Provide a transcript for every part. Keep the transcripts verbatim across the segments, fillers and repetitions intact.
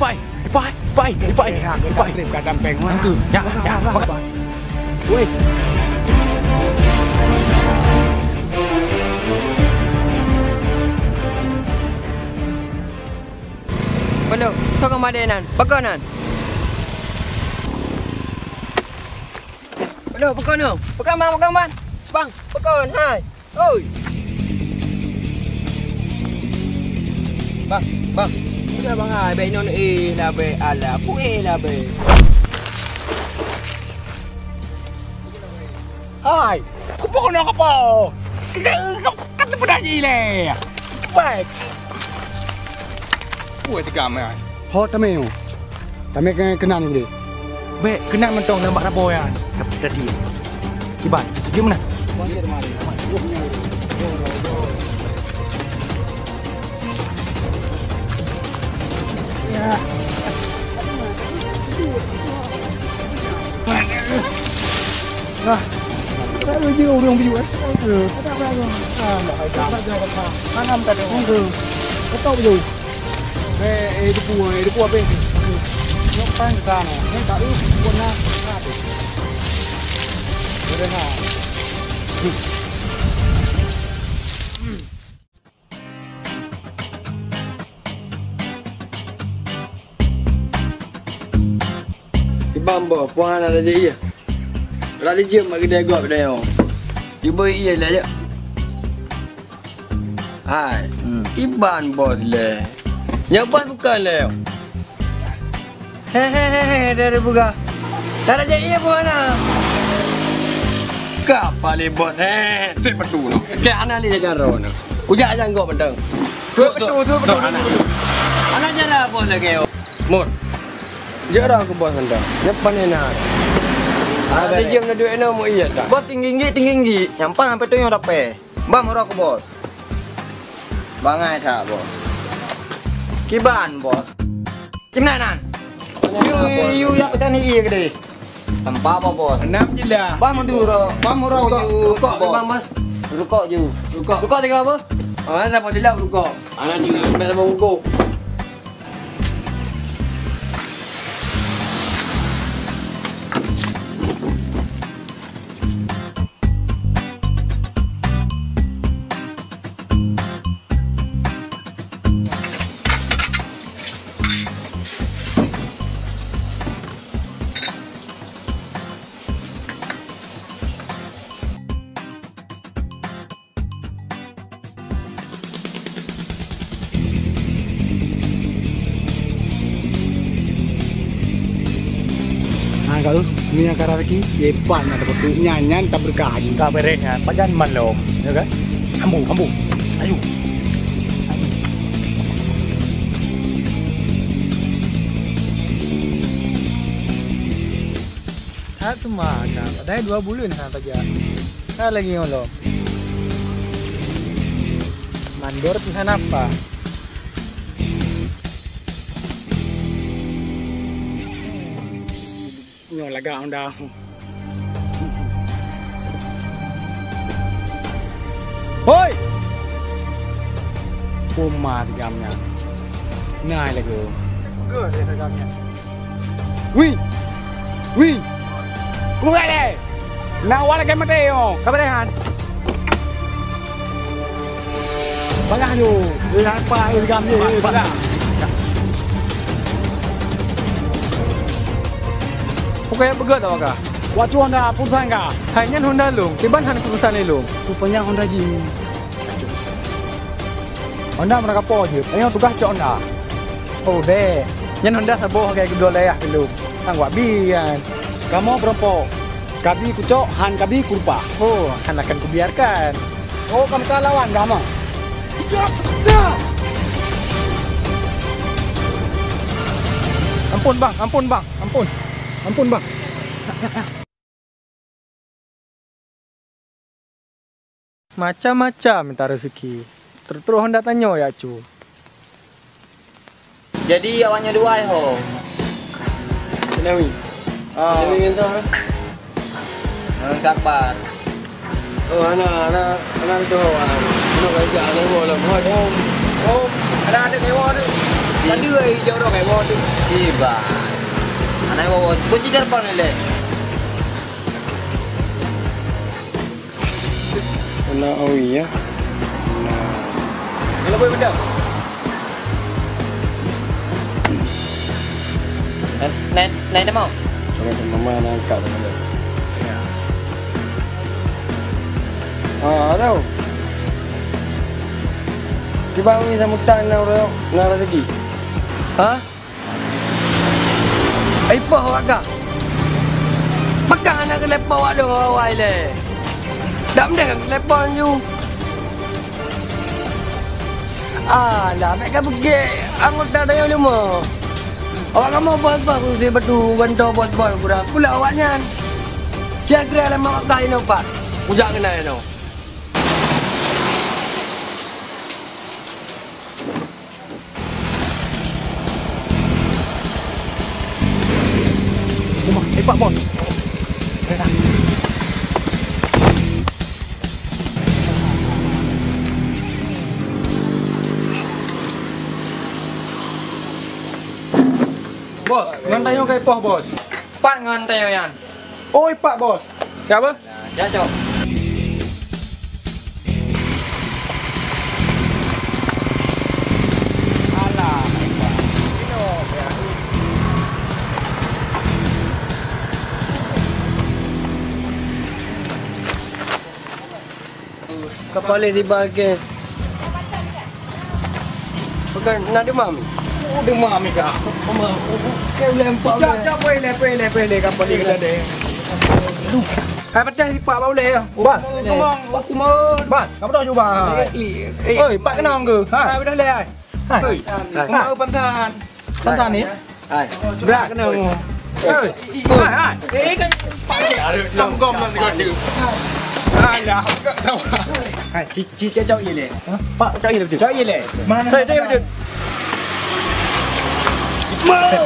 Pai, pai, pai, pai, pai. Ka dampéng, wah. Nangku, ya, ya, wah. Woi. Pondok, soe keumadé nan? Pakon nan? Pondok, pakon nyoe? Pakon, Bang, pakon, Bang? Bang, pakon, hai. Oi. Bang, bang. Udah, bang, ah, baik non eh lah, baik. Alah, aku eh lah, baik. Hai, kupo kena apa? Kita, kita, kita pernah gila. Baik. Kuat juga, man. Ho, tamé. Tamé ke-, keunan geude. Bék, keunan mantong nambah rapoe nyan. Tapi tadi. Kiban, jeuet meunan. Nah, tak ada je orang biu, eh. Ah, tak ada. Tanam tak ada. Betul, betul. Eh, eh, debu, eh, debu habis. Nyoe pan ka na. Nyoe tak lu pun na. Udah na. Kiban boh, puang hana lajak iya. Lajak jeuem mak keudè gob dayong. Cuba iya lajak. Hai, hmm. Kiban bos lé. Nyoe bos bukan lé. Hehehe, dari buka. Dah raja iya pun mana? Ka paling bos, he, tu betul no. Ke ana li jaga ro no. Ujak aja ngok benteng. Tu betul, tu betul. Ana. Ana jara bos lagi. Mur. Jara aku bos anda. Nyepan ni nak. Ada jam na duit no mu iya tak? Bos tinggi-tinggi, tinggi-tinggi. Nyampang sampai tu yang dapat. Bang, murah aku, Bos. Bangai that, Bos. Kiban, Bos. Cemna nan. Yu, yu, yu, ya petani iya gede. Tempat apa, Bos? Enam je lah. Bang, mundur, Bang, murah rukok, ju, rukok, Bos. Bang, Bos. Rukok ju. Rukok. Rukok tiga apa? Ah, siapa je lah rukok? Anak tiga. Sampai sama rukok. Ha, kau, ni yang karena lagi, hebat nak dapat duit nyan, nyan tak berkah je. Ka bereh nyan, pajan man lom, ya kan? Hambu, hambu. Ayo. That teuma ka, padahai dua buleuen hana tajak. Ka lagèe nyoe lom. Mandor pih hana apa. Nyoe lagak honda. Hoi! Puma tigam nyan. Nai lagu. Peugah lé tigam nyan. Wih! Wih! Kubuka lé! Na awak lagèe maté nyoe. Ka beureh han. Bagaih nyoe. Eh, apa, eh, gam nyoe, eh, bagaih. Pokoknya beugöt awak kah? Wak cuang dah, pulsa enggak? Hai nyan honda lôn, kiban han keurusan lé lôn. Rupanya honda jin. Honda meurakapo jeuet, nyoe tugaih cok honda. Oh, deh. Nyan honda saboh lagèe keudroe layah keu lôn. Sang wak bi nyan. Kamoe peurumpok. Kabi kucok, han kabi kurubah. Oh, han akan kubiarkan. Oh, kamu tak lawan, dah mah. Ampun, Bang. Ampun, Bang. Ampun. Ampun, Bang. Macam-macam mita rezeki. Terus-terus hendak tanyoe ya cu. Jadi awaknyoe dua ho. Senawi. Ah. Senawi ngon toh. Ngon Sakbar. Oh, anak, anak, anak tu, ah. Anak kerja, anak buah lah, buah dia. Oh, ada, ada dewa tu. Tadi ai jorok ai, bawa tu. Iba. Anak bawa. Kunci depan ni, leh. Kena awi, ya. Nah. Kalau boleh betul. Naik, naik, naik dah mau? Kalau mama nak angkat dah. Ya. Ah, aduh. Kiban ni sambutan na orang, na rezeki. Ha? Ai poh awak ka. Pakon hana geuleupah awak lôn awai lé. Dak meudah kan geuleupah laju. Alah, bèk ka beugèt anggota dayah lima. Awak kamoe bos-bos, keusi batu gantoe bos-bos kurang. Pula awak nyan. Siang kira lama awak ka inoe pat. Ujak keunan inoe. Rumah, eh, Pak Bos. Kereta. Bos, ngon tanyoe ka ipoh, Bos. Pat ngon tanyoe nyan. Oi, Pak Bos. Siapa? Ya, Cok. Alah. Kapal ni tiba ke. Bukan nak demam. Oh, demam ni kak. Demam. Ke boleh empat. Cok, cok, boleh, boleh, boleh, kapal ni kena deh. Hai, patah sipak bak ulèe ya. Ban. Ngomong, ngomong, hukum. Ban, kamu tahu cuba. Eh, eh. Oi, pak kenal ke? Ha. Hai, dah leh, hai. Hai. Oi. Hai. Mau pantan. Pantan ni? Hai. Berat kena ngomong. Oi. Hai, hai. Eh, kan. Gom-gom nanti kau tu. Alah, tak tahu. Hai, cici cok ye leh. Pak, cok ye leh. Cok ye leh. Mana? Cok ye leh. Mau.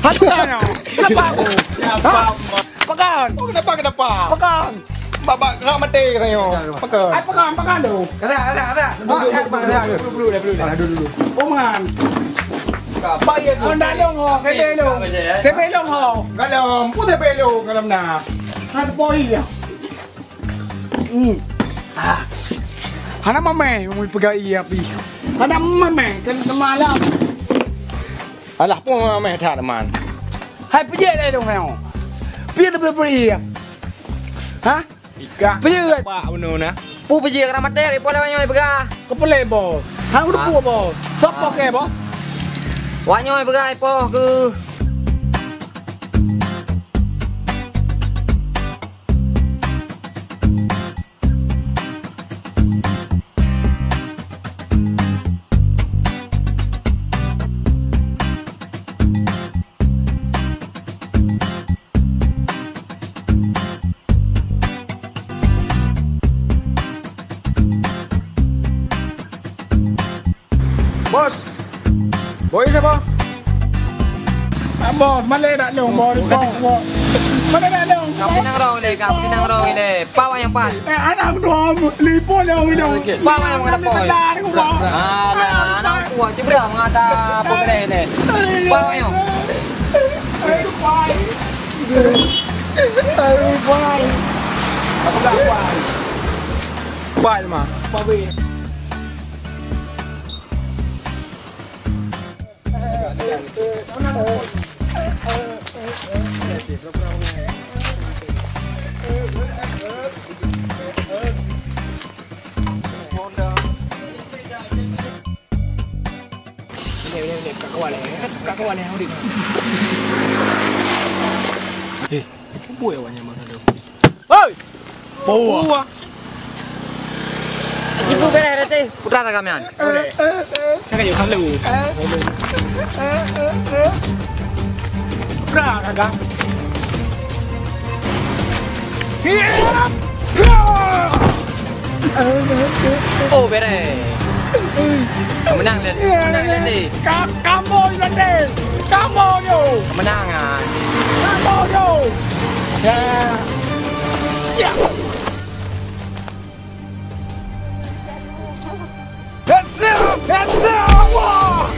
Hati dah. Kenapa aku? Kenapa? Pegang. Oh, kenapa, kenapa? Pegang. Babak gerak mati katanya. Pegang. Ai, pegang, pegang tu. Kata, kata, kata. Duduk, duduk, duduk, duduk, duduk, duduk, duduk. Duduk, duduk. Oman. Apa ya tu? Oh, ndak long ho, tepe long. Tepe long ho. Kalau, pun tepe long kalau na. Hati poi ya. Hmm. Ah. Hana mameh, mau pegang iya api. Hana mameh, kan semalam. Alah, pun mameh that, man. Hai, peujeuet lé dong nyoe. Piye teupeue-peue? Ha? Ikah. Peujeuet. Pak bunoe na. Pu peujeuet keu maté, ipo lé nyoe peugah. Keupeulee, Bos. Hang udah pu, Bos. Sopo ke, Bos? Wak nyoe peugah ipo keu Bos. Bos, iya sapa? Ah, Bos, malèe dak lôn, Bos. Bos, Bos. Malèe dak lôn. Kamu tenang rong deh, kamu tenang rong deh. Pak awak nyang pat. Eh, anak keudua, lipo lôn, lôn. Pak awak nyang mengada poi. Alah, anak kuat je beurang mengada apa beurang ni. Pak awak nyang. Aduh, Pak. Aduh, Pak. Apa dah, Pak? Pak, mah. Pak, weh. Eh, apa buat awaknya masa tu? Hei! Power. Ibu beres dah teh, putra tak kami an. Saya kayu kalu. Putra kagak. Oh, beres. Menang, Len. Menang, Len, deh. Ka-, kamu, Len, deh. Kamu, yo. Kemenangan. Kamu, yo. Ya. Siap. Siap. Siap. Wah.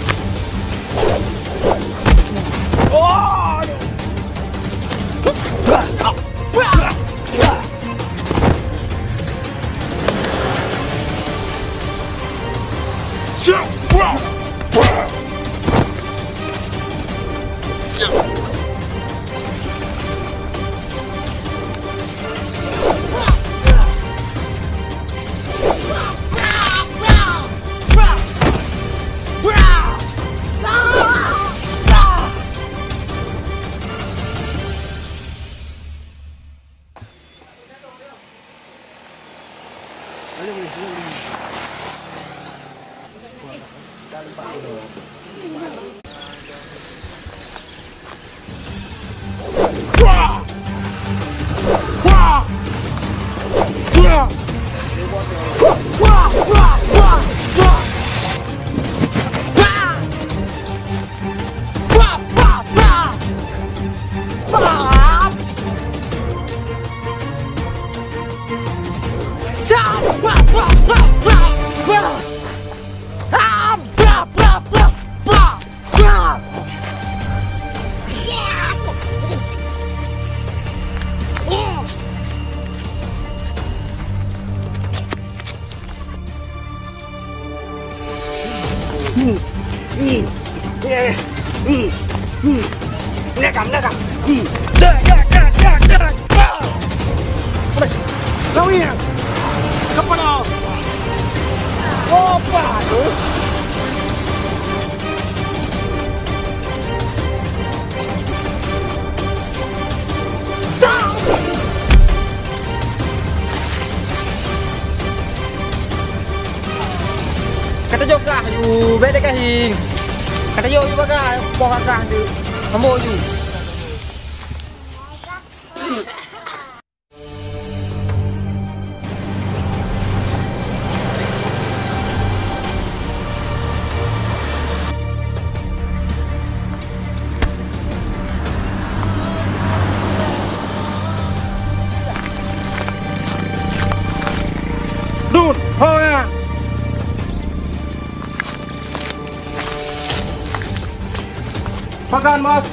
Nekam, nekam. Dah, dah, dah, dah, dah. Lawi, kepala. Opa tu. Ka tajok kah yu, bèk deh kahing. Ka tajok yu bagah, poh gagah tu. Ambo yu. Dun, ho ya. Pakon, Bos?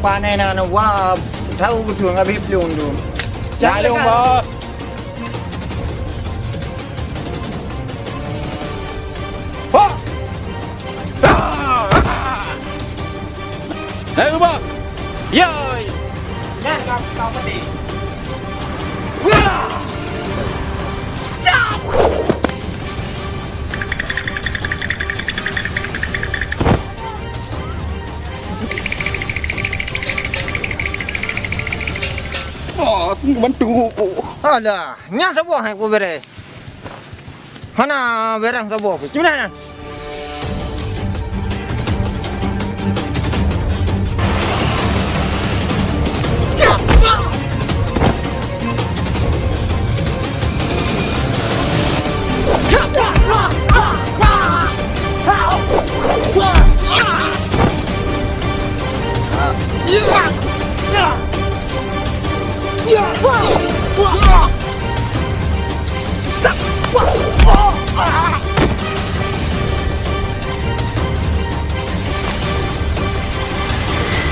Pane na, na wab. Tahu beutôi ngabi plueng tu. Jangan, Bos. Ho! Hai, Bos. Yoi. Nyan kau, kau mati. Wah! Cap! Bos, bantu. Alah, nyan saboh hai kubere. Hana bereng saboh. Cuma nyan.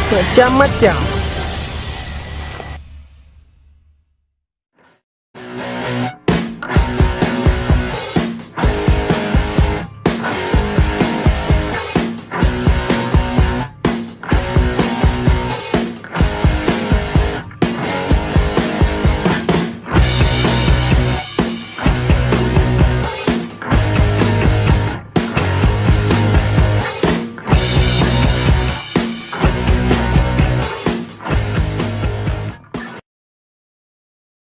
Macam-macam.